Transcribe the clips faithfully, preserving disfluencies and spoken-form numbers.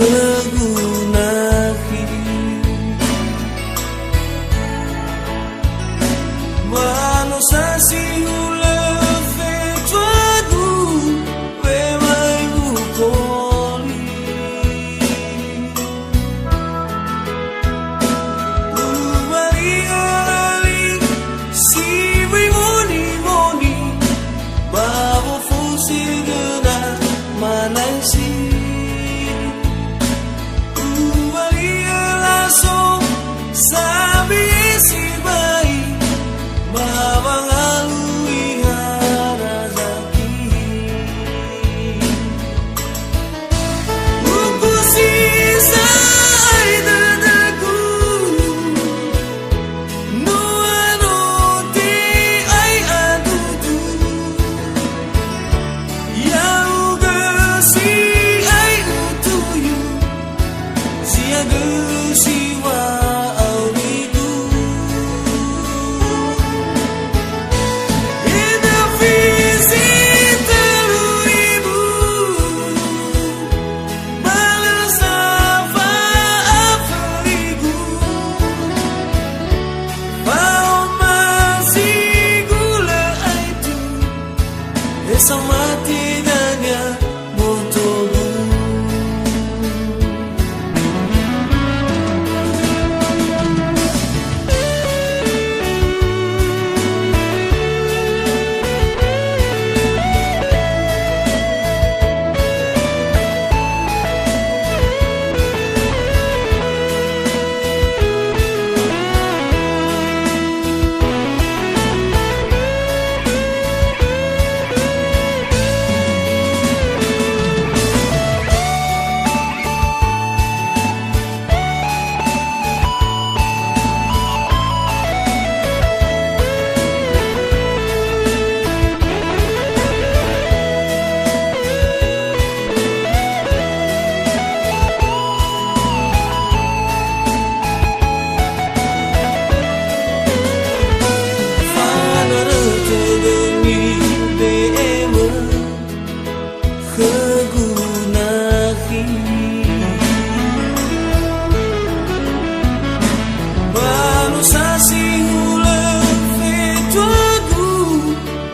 Lagu nahi. Mano sasi hulö fetuagu, wemai mukoli. Ubali'ö li si möi moni-moni, ba wofusögöna manaisi. Ubali'ö laso sabi sibai, ba wangalui ha razaki. Uku si sa'ae dödögu, no ano te'ai adudu. Ya'ugö si'ai utuyu, siagö siŵa aurigu. Eda fisi tölu ribu, ba lö safa aföligu. Fa'omasigu lö aitu, he samati dania botogu. Fadarötö dömi be'emö khögu nahi. Ba no sasi hulö fetuagu,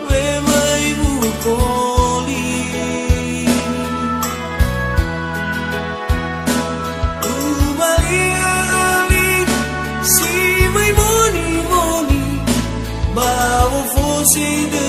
wemai mukoli. Ubali'ö li si möi moni-moni, ba wofusögö